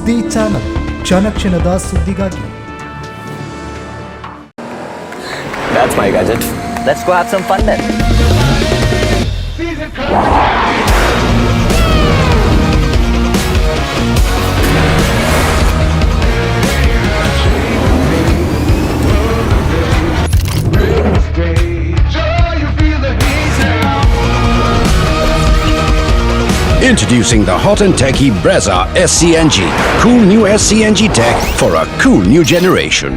ಸುದ್ದಿ ಚಾನಲ್, ಕ್ಷಣ ಕ್ಷಣದ ಸುದ್ದಿಗಾಗಿ. That's my gadget. Let's go have some fun then. Introducing the hot and techy Brezza SCNG. Cool new SCNG tech for a cool new generation.